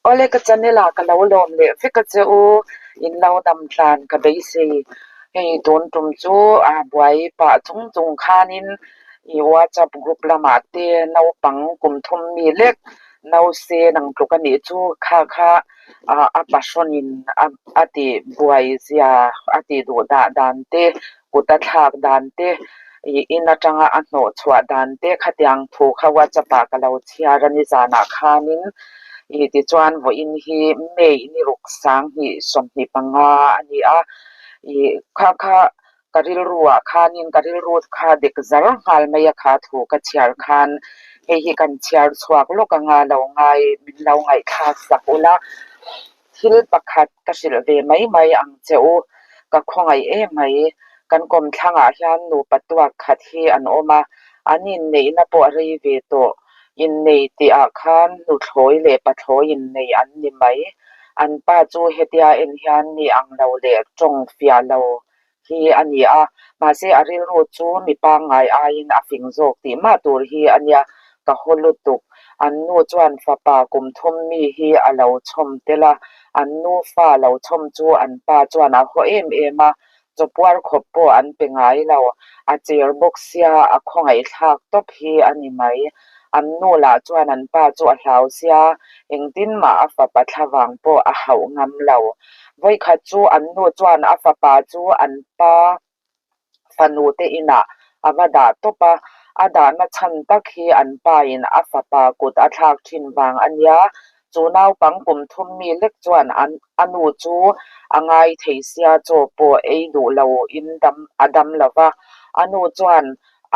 Awle ka channel ah ka lo lawm leh vek a che u, in lo dam tlan ka beisei. Hei tun tum chu a buai pah chung chung khanin i WhatsApp group lamah te naupang kum thum mi lek nause nang tluk a nih chu kha kha a pahrawnin a tih buai zia a tih duh dah dan te kut a thlak dan te, ih in atanga a hnawh chhuah dan te khatiang thu kha WhatsApp ah ka lo chhiar a nizanah khanin ih tichuan vawiin hi May ni ruk sanghnih 25 a ni a, ih kha kha ka rilru ah khanin ka rilru kha dek zar nghal mai a kha thu ka chhiar khan hei hi kan chhiar chhuak lawk anga lo ngai min lo ngaihthlak sak ula. Thil pakhat ka hrilh ve mai mai ang che u, ka khawngaih em mai. Kan kawmthlangah hian nupa tuak khat hi an awm a, an inneihna pawh a rei ve tawh. Innei tihah khan nuthlawi leh pathlawi innei an ni mai. An pa chu hetia en hian mi ang lo leh tawng fiah lo hi a ni a, mahse a rilru chu mi pangngai aiin a fing zawk tih mah tur hi a nia, ka haw lutuk. An nu chuan fapa kum thum mi hi a lo chhawm tel a, an nu fa lo chhawm chu an pa chuan a haw em em a, chawpuar khawp pawh an pe ngai lo, a cher bawk sia a khawngaihthlak tawp hi a ni mai. An nu lah chuan an pa chu a hlau sia, engtin mah a fapa thlavang pawh a hauh ngam lo. Vawikhat chu an nu chuan a fapa chu an pa fanu te inah a va dah tawp a, a dahna chhan tak hi an pa in a fapa kut a thlak thin vang a nia. Chu naupang kum thum mi lek chuan an a nu chu a ngai thei sia chaw pawh ei duh lo in dam a dam lo va, a nu chuan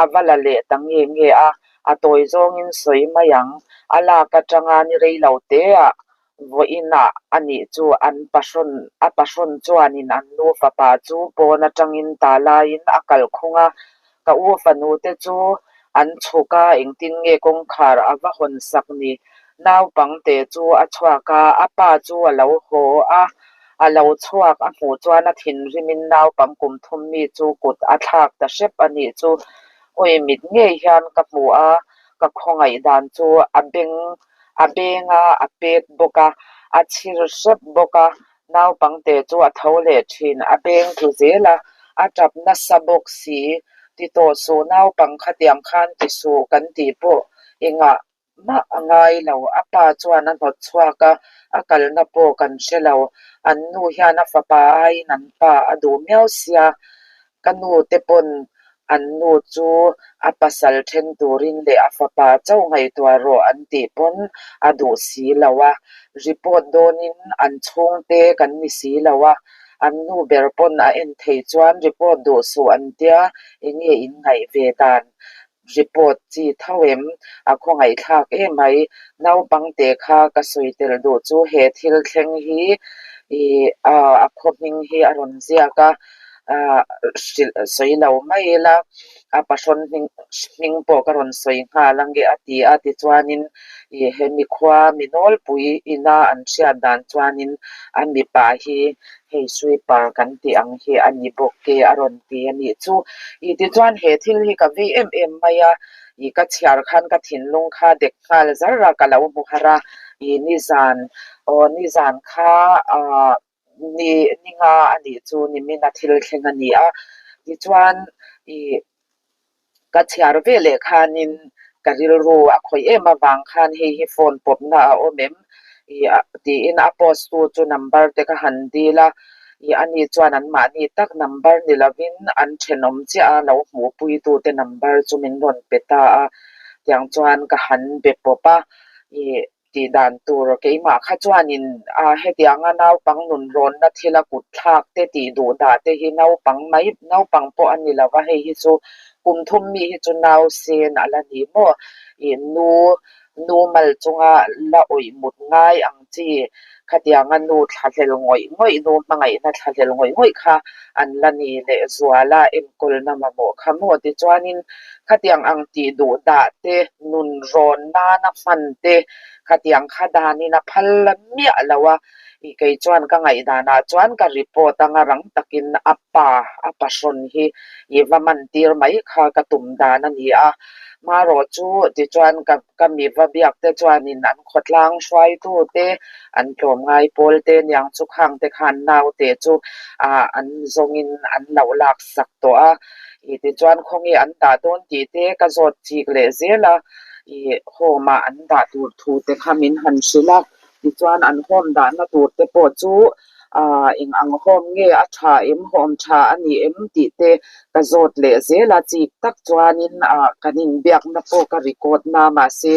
a va la leh ta nge nge a, a tawi zawngin sawi mai ang, a lak atanga ni rei lo te ah Vawiinah a nih chu an pahrawn a pahrawn chuanin an nu fapa chu pawn atangin ta laiin a kalh khung a, ka u fanu te chu an chhuk a, engtin nge kawngkhar a va hawn sak ni? Naupangte chu a chhuak a, a pa chu a lo haw a, a lo chhuak a hmuh chuan a thinrimin naupang kum thum mi chu kut a thlak ta hrep a nih chu. Awi mit ngei hian ka hmu a, ka khawngaih dan chu a beng A beng a, a pet bawk a, a chhir hrep bawk a, naupangte chu a tho leh thin, a beng tlu zel a, a tap nasa bawk si, ti tawh suh naupang khatiang khan ti suh kan tih pawh engah mah a ngai lo, a pa chuan a hnawt chhuak a, a kalna pawh kan hre lo, an nu hian a fapa aiin an pa a duh miau sia, Ka nu te pawn an nu chu a pasal then turin leh a fapa chauh ngaihtuah rawh an tih pawn a duh si lo a, report dawnin an chhungte kan ni si lo a, an nu ber pawn a en thei chuan report duh suh an tia enge in ngaih ve dan Report chi tho em? A khawngaihthlak emai. Naupangte kha ka sawi tel duh chu he thil thleng hi ih a khaw hming hi a rawn ziak a, hrilh sawi lo mai ila a pahrawn hming hming pawh ka rawn sawi nghal ange a ti a tichuanin ih he mikhua mi nawlpui ina an hriat dan chuanin a mipa hi Hei sweeper kan tih ang hi a ni bawk e a rawn ti a nih chu. Ih tichuan he thil hi ka vei em em mai a, ih ka chhiar khan ka thinlung kha dek nghal zar a ka lo hmu har a, ih nizan aw nizan kha ah ni ni nga a nih chu nimin a thil thleng a ni a, tichuan ih Ka chhiar ve leh khanin ka rilru a khawih em avang khan hei hi phone pawpna a awm em? Ih tiin a post tu chu number te ka han dil a, ih ani chuan anmahni tak number ni lovin an thenawm chiah a lo hmuhpuitute number chu min rawn pe ta a, tiang chuan ka han be pawp a, ih Tih dan tur keimah kha chuanin a hetianga naupang nun rawnna thila kut thlak te tih duh dah te hi naupang mai naupang pawh a ni lo va, hei hi chu kum thum mi hi chu nau sen a la ni maw? Ih nu nu mal chunga la awih mut ngai ang chi khatianga nu thlahlel ngawih ngawih nu hmangaihna thlahlel ngawih ngawih kha an la ni leh zuala enkawlna mamawh kha maw? Tichuanin Khatiang ang tih duh dah te, nun rawn nana hman te, khatiang kha danin a phal la miah lo a, i kei chuan ka ngaihdanah chuan ka report anga rang takin a pa, a pahrawn hi i va man tir mai kha ka tum dan a ni a. Marawh chu tichuan ka ka mi va biak te chuanin an khawtlang hruaitu te, an tlawmngai pawl te niang chu khang te khan naute chu ah an zawngin an lo lak sak tawh a. Ih tichuan khawnge an dah dawn tih te ka zawt chik leh zel a, ih home ah an dah tur thu te kha min han hrilh a. Tichuan an home dahna tur te pawh chu ah eng ang home nge a tha em, home tha a ni em tih te ka zawt leh zel a, chik tak chuanin ah kan inbiakna pawh ka record na mahse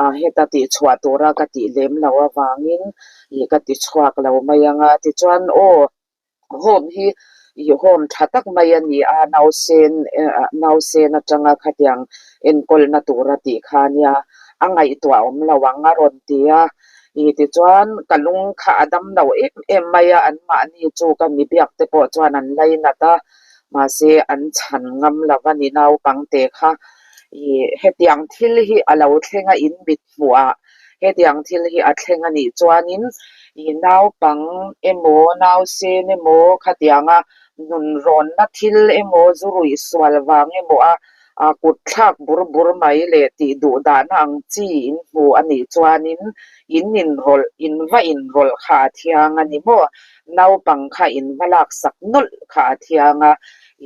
ah heta tihchhuah tura ka tih lem loh avangin ih ka tichhuak lo mai ang a, tichuan aw home hi ih home tha tak mai a ni a, nausen nausen atanga khatiang enkawlna tura tih kha ania a ngaihtuah awm lo ang a rawn ti a. Ih tichuan ka lung kha a dam lo em em mai a, anmahni chu ka mi biak te pawh chuan an lainat a, mahse an chhan ngam lo a ni naupangte kha. Ih hetiang thil hi a lo thleng a in mit hmuh ah hetiang thil hi a thleng a nih chuanin ih naupang emaw nausen emaw khatianga nunrawnna thil emaw zu ruih sual vang emaw a A kut thlak bur bur mai leh tih duh dahna ang chi in hmu a nih chuanin in inrawlh, in va inrawlh kha a thiang a ni maw? Naupang kha in va laksak nawlh kha a thiang a,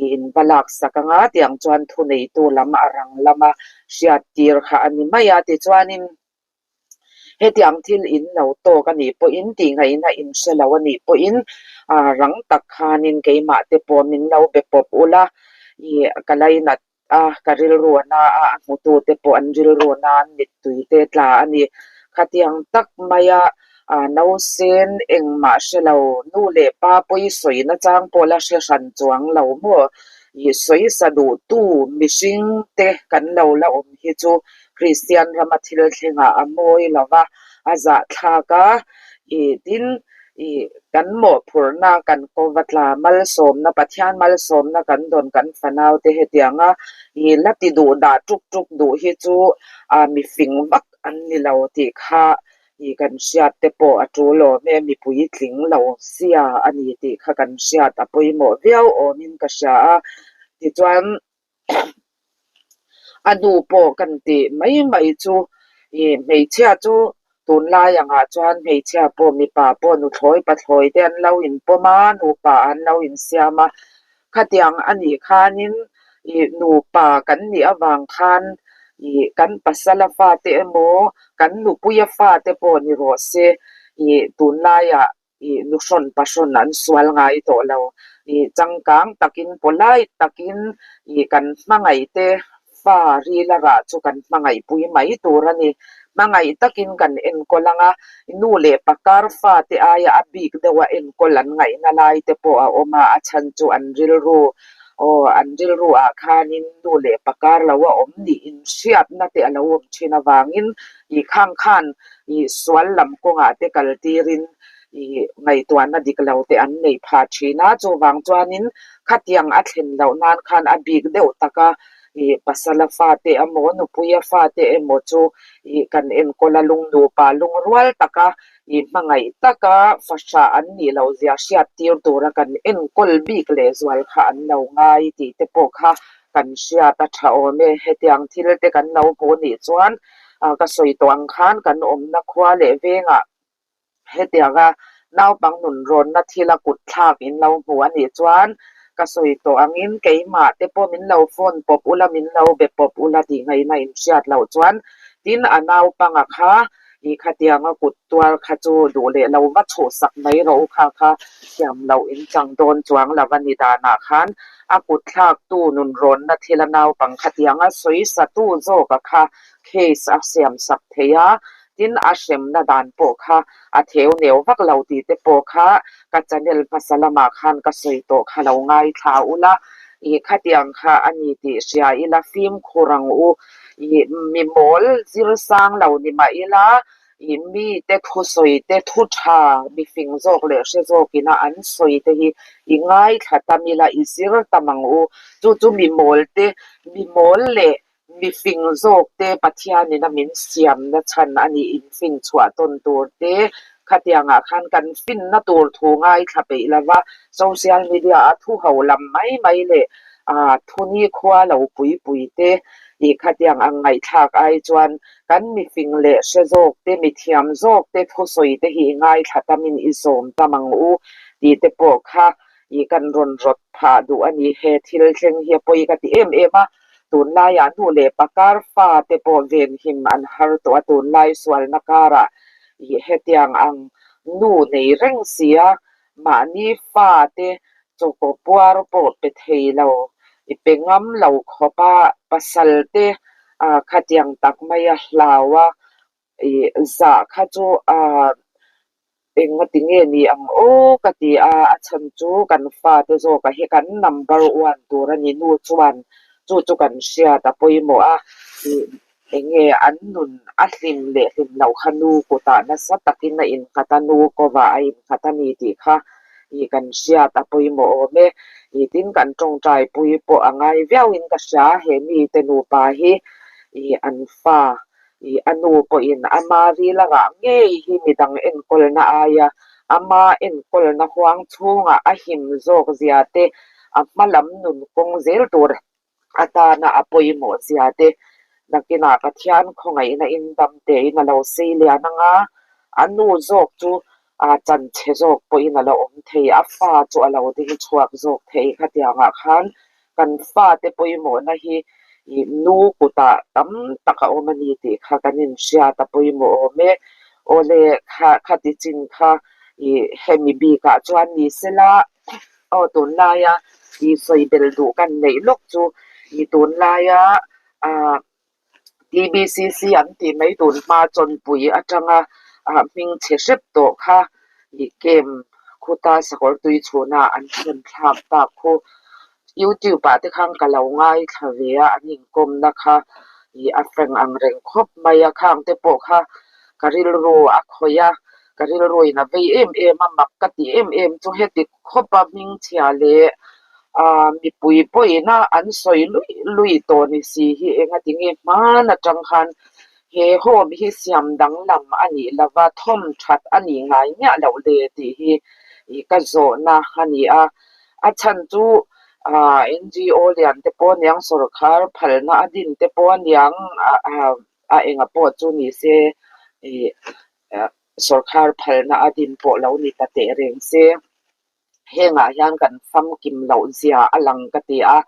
i in va laksak anga tiang chuan thuneitu lam a rang lama hriattir kha a ni mai a, tichuanin Hetiang thil in lo tawk a nih pawhin tihngaihna in hre lo a nih pawhin rang tak khanin keimah te pawh min lo be pawp ula, ih ka lainat a, ka rilru a na a, a hmutu te pawh an rilru a nan mittui te tla a ni. Khatiang tak maia nausen engmah hre lo, nu leh pa pawi sawina chang pawh la hre hran chuang lo maw? Ih sawisa duhtu mihring te kan lo la awm hi chu Kristian rama thil thlengah a mawi lo va, a zahthlak a, ih tin ih kan mawhphurhna kan kova tla malsawmna Pathian malsawmna kan dawn kan fanau te hetianga ih la ti duh dah tuk tuk duh hi chu a mifing vak an ni lo tih kha ih kan hriat te pawh a tul awm e, mipui tling lo sia a ni tih kha kan hriat a pawimawh viau awmin ka hria a, tichuan A nu pawh kan tih mai mai chu ih hmeichhia chu tunlai angah chuan hmeichhia pawh mipa pawh nuthlawi pathlawi te an lo inpawm a, nupa an lo insiam a. Khatiang a nih khanin ih nupa kan nih avang khan ih kan pasala fate emaw kan nupuia fate pawh ni rawh se ih tunlaiah Ih nuhrawn pahrawn an sual ngai tawh lo. Ih changkang takin polite takin ih kan hmangaih te fa rila rah chu kan hmangaih pui mai tur a ni. Hmangaih takin kan enkawl ang a, nu leh pakar fa te aia a bik deuha enkawl an ngaihna lai te pawh a awm a, a chhan chu an rilru aw an rilru ah khanin nu leh pakar lo a awm nih inhriatna te a lo awm thin avangin ih khang khan ih sual lam kawngah te kal tirin ih ngaihtuahna dik lo te an nei phah thin a, chuvang chuanin khatiang a thlen loh nan khan a bik deuh taka ih pasala fate emaw nupuia fate emaw chu ih kan enkawl a lung nupa lungrual taka ih hmangaih taka fahrah an nih loh zia hriat tir tura kan enkawl bik leh zual kha an lo ngai tih te pawh kha kan hriat a tha awm e. Hetiang thil te kan lo hmuh nih chuan ka sawi tawh ang khan kan awmna khua leh vengah hetianga naupang nunrawnna thila kut thlak in lo hmu a nih chuan ka sawi tawh angin keimah te pawh min lo phone pawp ula min lo be pawp ula tih ngaihna in hriat loh chuan tin a naupanga kha Ih khatianga kut tuar kha chu duh leh lo va chhuhsak mai rawh u kha kha thiam loh in chang dawn chuang lo a ni danah khan a kut thlaktu nunrawnna thil a naupang khatianga sawisatu zawka kha case a siamsak thei a, tin a hremna dan pawh kha a theu neu vak lo tih te pawh kha ka channel hmasa lamah khan ka sawi tawh kha lo ngaithla ula, ih khatiang kha a ni tih hria ila fimkhur ang u. Ih mi mawl zir sang lo ni mah ila, ih mite thusawi te thu tha mifing zawk leh hre zawk ina an sawi te hi i ngaithla tam ila i zir tam ang u. Chu chu mi mawl te, mi mawl leh mifing zawk te Pathianin a min siamna chhan a nih infin chhuah tawn tur te khatiangah khan kan finna tur thu ngaithla peih lova social media a thu ho lam mai mai leh ah thuni khua lo pui pui te. Ih khatiang ang ngaihthlak ai chuan kan mifing leh hre zawk te, mithiam zawk te thusawi te hi i ngaithla tamin i zawm tam ang u tih te pawh kha ih kan rawn rawt phah duh a ni. He thil thleng hi a pawi ka ti em em a, tunlaiah nu leh pakar fa te pawh venhim an har tawh a, tunlai sualna karah ih hetiang ang nu nei reng si a, mahni fa te chawkaw puar pawh pe thei lo, i pe ngam lo khawp a, pasal te khatiang tak mai a hlau a, ih zah kha chu ah engati nge ni ang aw ka ti a, a chhan chu kan fate zawkah hi kan number one tur a ni nu chuan chu chu kan hriat a pawimawh a, ih enge an nun a hlim leh hlim loh kha nu kutah nasa takin a innghat a, nu kawvah a innghat a ni tih kha ih kan hriat a pawimawh awm e, ih tin kan tawngtai pui pawh a ngai viauin ka hria he mite nupa hi ih an fa Ih, a nu pawhin ama ril a rah ngei hi midang enkawlna aia ama enkawlna huang chhungah a him zawk zia te, a hma lam nun kawng zel tur atana a pawimawh zia te, nakinah Pathian khawngaihna in dam tein a lo sei lian anga a nu zawk chu a chanchhe zawk pawhin a lo awm thei, a fa chu a lo ding chhuak zawk thei khatiangah khan Kan fate pawimawhna hi ih nu kutah tam tak a awm a ni tih kha kan inhriat a pawimawh awm e. Awle kha khati chin kha ih hemi bikah chuan ni sela aw tunlaia ih sawi bel duh kan neih lawk chu ih tunlaia ah TBCC an tih mai tun hma chawnpui atanga ah hming chhe hrep tawh kha ih camp khuta sakawr tui chhuna an thlen thlak tak khu youtube ah te khan ka lo ngaithla ve a an inkawmna kha ih a frank ang reng khawp mai a khang te pawh kha ka rilru a khawih a ka rilru in a vei em em a mak ka ti em em chu heti khawp a hming chhia leh ah mipui pawhin a an sawi lui lui tawh ni si hi engati nge hman atang khan he home hi siam danglam a nih lova thawm that a nih ngai miah loh le tih hi ih ka zawhna a ni a a chhan chu ah N_G_O lian te pawh aniang sawrkhar phalna a din te pawh aniang ah a enga pawh chu ni se ih sawrkhar phalna a din pawh lo ni ta teh reng se. Hengah hian kan famkim loh zia a lang ka ti a,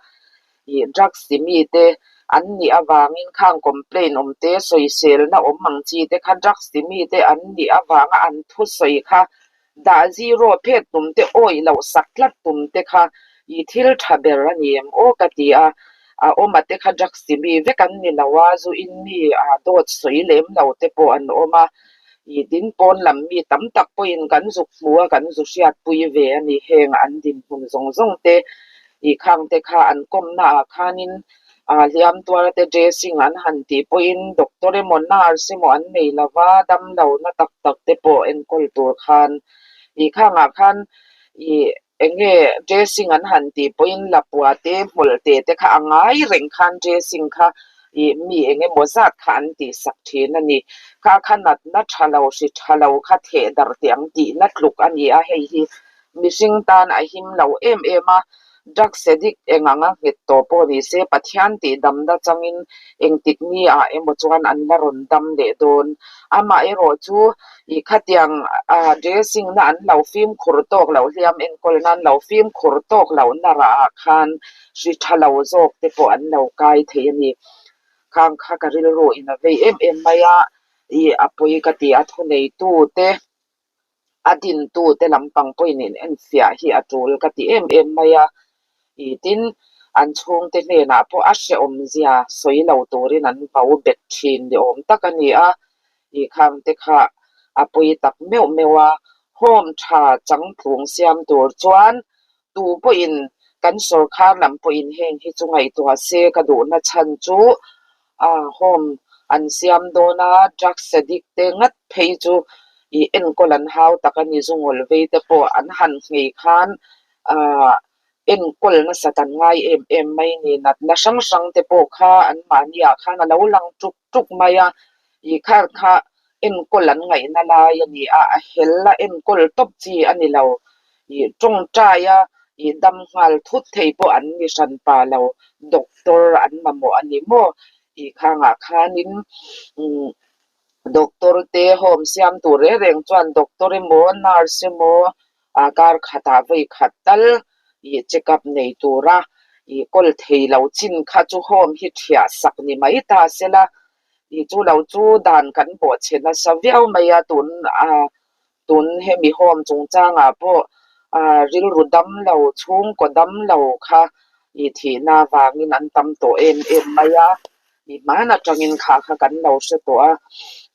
ih drugs ti mite an nih avangin khang complaint awm te sawiselna awm ang chi te kha drugs ti mite an nih avanga an thusawi kha dah zero phet tum te awih loh sak tlat tum te kha ih thil tha ber a ni em aw ka ti a, a awma te kha drugs ti mi vek an ni lo a, zu in mi ah dawt sawi lem lo te pawh an awm a. Ih din pawn lam mi tam tak pawhin kan zuk hmu a, kan zu hriatpui ve a ni. Heng an dinhmun zawng zawng te ih khang te kha an kawmna ah khanin ah hliam tuar te dressing an han tih pawhin doctor emaw nurse emaw an nei lo va, damlo na tak tak te pawh enkawl tur khan ih khangah khan ih Eng nge dressing an han tih pawhin lapua te hmawlh te te kha a ngai reng khan dressing kha ih mi eng emaw zat kha an tih sak thin a ni. Kha kha natna tha lo hri tha lo kha theh darh teh ang tihna tluk a ni a, hei hi mihring tan a him lo em em a, drugs addict eng anga nghet tawh pawh ni se Pathian tih damna changin engtik ni ah emaw chuan an la rawn dam leh dawn. Amaherawh chu Ih khatiang ah dressing na an lo fimkhur tawk loh hliam enkawl nan lo fimkhur tawk loh na rah ah khan hri tha lo zawk te pawh an lo kai thei a ni. Khang kha ka rilru in a vei em em mai a, ih a pawi ka ti a thuneitu te a dintu te lampang pawhin in enfiah hi a tul ka ti em em mai a. Ih tin an chhungte hnenah pawh a hrehawm zia sawi lo turin an vau bet thin ni awm tak a ni a. Ih khang te kha a pawi tak meuh meuh a, home tha changtlung siam tur chuan tu pawhin kan sawrkhar lam pawhin heng hi chu ngaihtuah se ka duhna chhan chu ah home an siam dawn a, drugs addict te ngat phei chu ih enkawl an hau tak a ni, zungawl vei te pawh an han nghei khan ah enkawl nasat an ngai em em mai ni, natna hrang hrang te pawh kha anmahni ah khan a lo lang tuk tuk mai a, ih kha kha enkawl an ngaihna lai a ni a, a hel a enkawl tawp chi a ni lo, ih tawngtai a ih dam nghal thut thei pawh an ni hran pa lo, doctor an mamawh a ni maw? Ih khangah khanin umm doctor te home siam tur reng reng chuan doctor emaw nurse emaw ah kar khatah vawi khat tal ih check up nei tura ih kawl thei lo chin kha chu home hi thiah sak ni mai ta sela ih chu lo chu dan kan bawhchhe nasa viau mai a tun ah tun hemi home chungchangah pawh ah rilru dam lo chhungkaw dam lo kha ih thihna avangin an tam tawh em em mai a ih hman atangin kha kha kan lo hre tawh a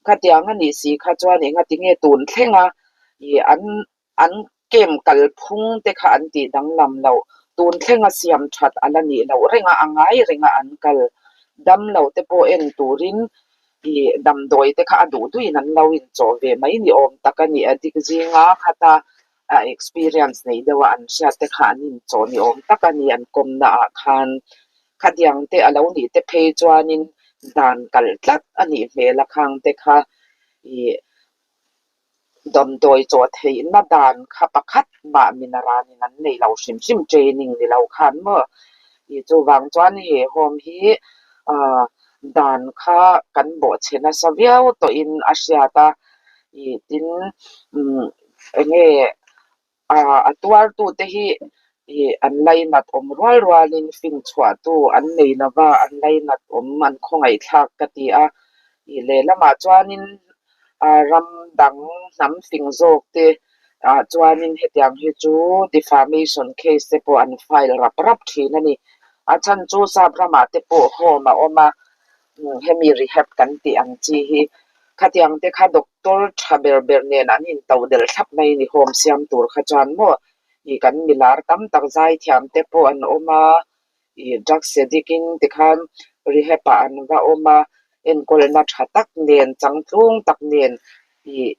khatiang a nih si kha chuan engati nge tun thleng a ih an an kem kalphung te kha an tih danglam loh tun thlenga siam that a la nih loh reng a a ngai reng a an kal dam lo te pawh en turin ih damdawi te kha a duh duhin an lo inchawh ve mai ni awm tak a ni addict zinga khata a experience nei deuh a an hriat te kha an inchawh ni awm tak a ni an kawmna ah khan khatiang te a lo nih te phei chuanin dan kalh tlat a nih hmel a khang te kha ih Damdawi chaw theihna dan kha pakhat mah minaranin an nei lo hrim hrim training ni lo khan maw ih chuvang chuan he home hi ah dan kha kan bawhchhe nasa viau tawhin a hriat a ih tin umm eng nge ah a tuartute hi ih an lainat awm rual rualin finchhuahtu an nei lova an lainat awm an khawngaihthlak ka ti a ih lehlamah chuanin ah ram dang hnam fing zawk te ah chuanin hetiang hi chu defamation case te pawh an file rap rap thin a ni a chhan chu sap ramah te pawh home a awm a hemi rehab kan tih ang chi hi khatiang te kha doctor tha ber ber nen an into delh thlap mai a ni home siam tur kha chuan maw ih kan milar tam tak zai thiam te pawh an awm a ih drugs addict in tikhan rehab ah an va awm a enkawlna tha tak nen changtlung tak nen ih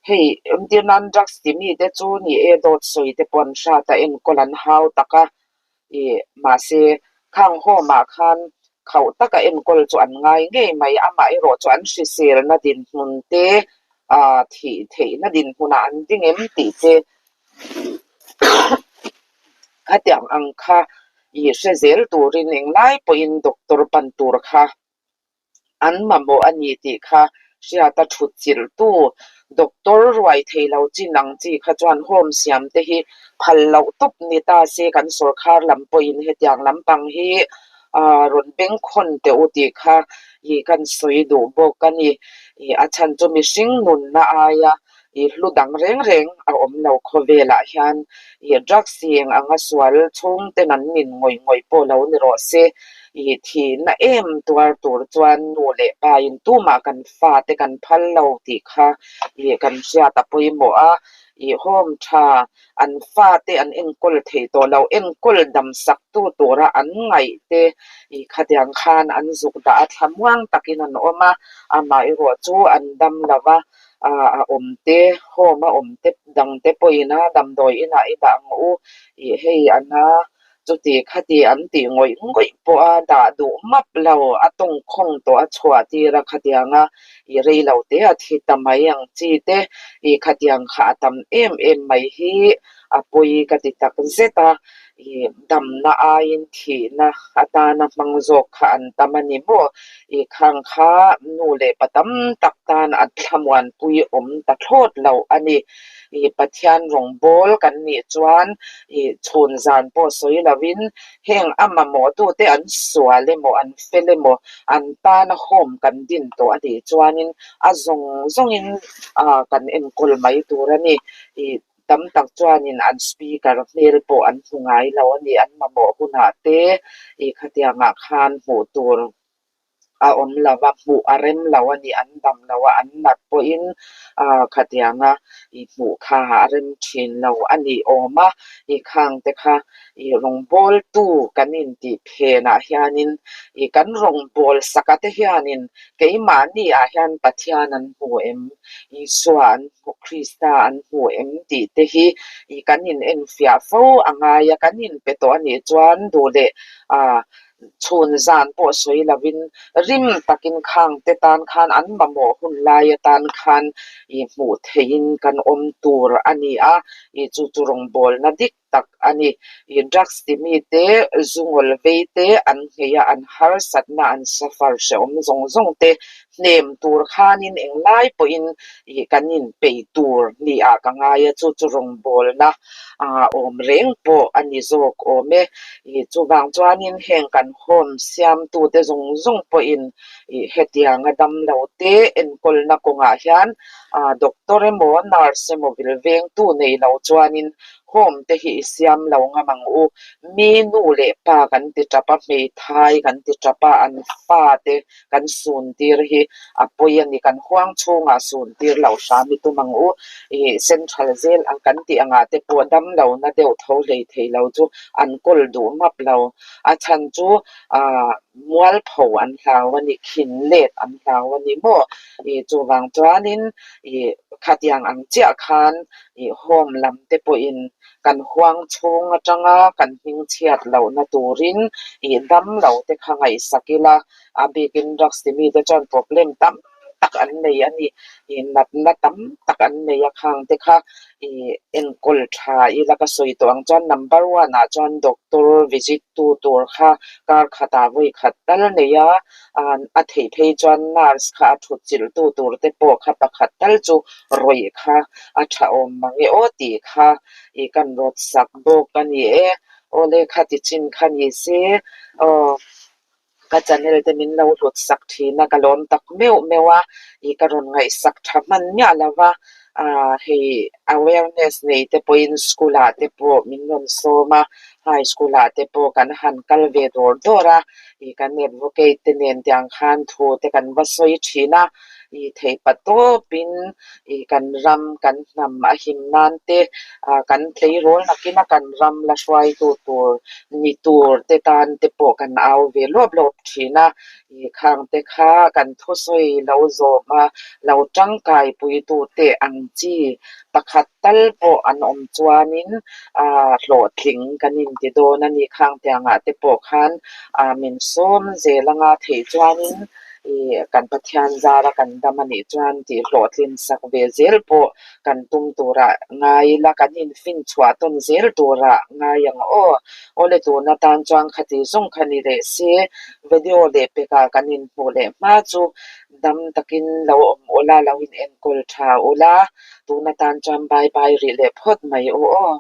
hei entir nan drugs ti mi te chu ni e dawt sawi te pawh an hrat a enkawl an hau tak a ih mahse khang home ah khan khauh taka enkawl chu an ngai ngei mai amaherawh chu an hriselna dinhmun te ah thih theihna dinhmunah an ding em tih te khatiang ang kha ih hre zel turin englai pawhin doctor pan tur kha an mamawh a ni tih kha hriata thut chilhtu doctor ruai thei lo chin ang chi kha chuan home siam te hi phal loh tawp ni ta se kan sawrkhar lam pawhin hetiang lampang hi ah rawn bengkhawn teh u tih kha ih kan sawi duh bawk a ni. Ih a chhan chu mihring nunna aia ih hlu dang reng reng a awm lo khawvelah hian ih drugs eng anga sual chhung ten an nin ngawih ngawih pawh lo ni rawh se. Ih thihna em tuar tur chuan nu leh pa in tumah kan fa te kan phal lo tih kha ih kan hriat a pawimawh a. Ih home tha an fa te an enkawl thei tawh lo enkawl dam sak tu tura an ngaih te ih khatiang khan an zuk dah a thlamuang takin an awm a amaherawh chu an dam lo va ah a awm te home a awm te dang te pawhin a damdawi inah i dah ang u ih hei ana chuti khati an tih ngawih ngawih pawh a dah duh map lo a tawngkhawng tawh a chhuah tir a khatiang a ih rei lo te a thi ta mai ang chi te ih khatiang kha a tam em em mai hi a pawi ka ti tak zet a ih damna aiin thihna atana hmang zawk kha an tam a ni maw ih khang kha nu leh pa tam tak tan a thlamuanpui awm ta thlawt lo a ni ih Pathian rawngbawl kan nih chuan ih chhun zan pawh sawi lovin heng a mamawhtute an sual emaw an fel emaw an tana home kan din tawh a nih chuanin a zawng zawngin ah kan enkawl mai tur a ni ih tam tak chuanin an speaker hmel pawh an hmu ngai lo a ni an mamawh hunah te ih khatiangah khan hmuh tur a awm lo va hmuh a rem lo a ni an dam lo a an nat pawhin ah khatianga ih hmuh kha a rem thin lo a nih awm a ih khang te kha ih rawngbawltu kan intih phenah hianin ih kan rawngbâwl saka te hianin keimahni ah hian Pathian an hmu em Isua an hmu Krista an hmu em tih te hi ih kan in enfiah fo a ngai a kan inpe tawh a nih chuan duh leh ah Chhun zan pawh sawi lovin rim takin khang te tan khan an mamawh hun lai atan khan ih hmuh theihin kan awm tur a ni a, ih chu chu rawngbawlna dik tak a ni. Ih drugs ti mi te, zu ngawl vei te an nghei a, an harsatna an suffer hrehawm zawng zawng te hnem tur khanin englai pawhin ih kan inpeih tur ni ah ka ngai a, chu chu rawngbawlna ah awm reng pawh a ni zawk awm e. Ih chuvang chuanin heng kan home siamtute zawng zawng pawhin ih hetianga damlo te enkawlna kawngah hian ah doctor emaw nurse emaw vil vengtu nei lo chuanin home te hi i siam lo ngam ang u. Mi nu leh pa kan ti tap a, hmeithai kan ti tap a, an fa te kan sun tir hi a pawi a ni. Kan huang chhungah sun tir loh hram i tum ang u. Ih central zel ang kan tih angah te pawh damlohna deuh tho hlei thei lo chu an kawl duh map lo. A chhan chu ah mualpho an hlau a ni, khin let an hlau a ni maw? Ih chuvang chuanin ih khatiang ang chiah khan ih home lam te pawhin kan huang chhung atanga kan hming chhiat lohna turin ih dam lo te kha ngaihsak ila, a bikin drugs ti mite chuan problem tam tak an nei a ni. Ih natna tam tak an nei a khang te kha ih enkawl tha ila ka sawi tawh ang chuan number one ah chuan doctor visit tu tur kha kar khatah vawi khat tal nei a, a theih phei chuan nurse kha a thut chilh tu tur te pawh kha pakhat tal chu rawih kha a tha awm mang e aw tih kha ih kan rawt sak bawk a ni e. Awle kha ti chin kha ni se aw ka channel te min lo hlut sak thin a ka lawm tak meuh meuh a ih ka rawn ngaihsak tha hman miah lo va ah hei awareness nei te pawhin school ah te pawh min rawn sawm a high school ah te pawh kan han kal ve dawr dawr a ih kan advocate te nen tiang khan thu te kan va sawi thin a ih theih pa tawpin ih kan ram kan hnam a him nan te ah kan tleirawl nakin a kan ram la hruaitu tur ni tur te tan te pawh kan au ve lawp lawp thin a ih khang te kha kan thusawi lo zawm a lo tangkai puitu te ang chi pakhat tal pawh an awm chuanin ah hlawhtling kan inti dawn a ni. Khang tiangah te pawh khan ah min sawm zel anga theih chuanin ih kan Pathian zara kan dam a nih chuan tih hlawhtlin sak ve zel pawh kan tum turah ngai ila kan infin chhuah tawn zel turah ngai ang aw. Awle tun atan chuan khati zawng kha ni leh se video leh pekah kan inhmuh leh hma chu dam takin lo awm ula lo in enkawl tha ula tun atan chuan bye bye rih leh phawt mai u aw.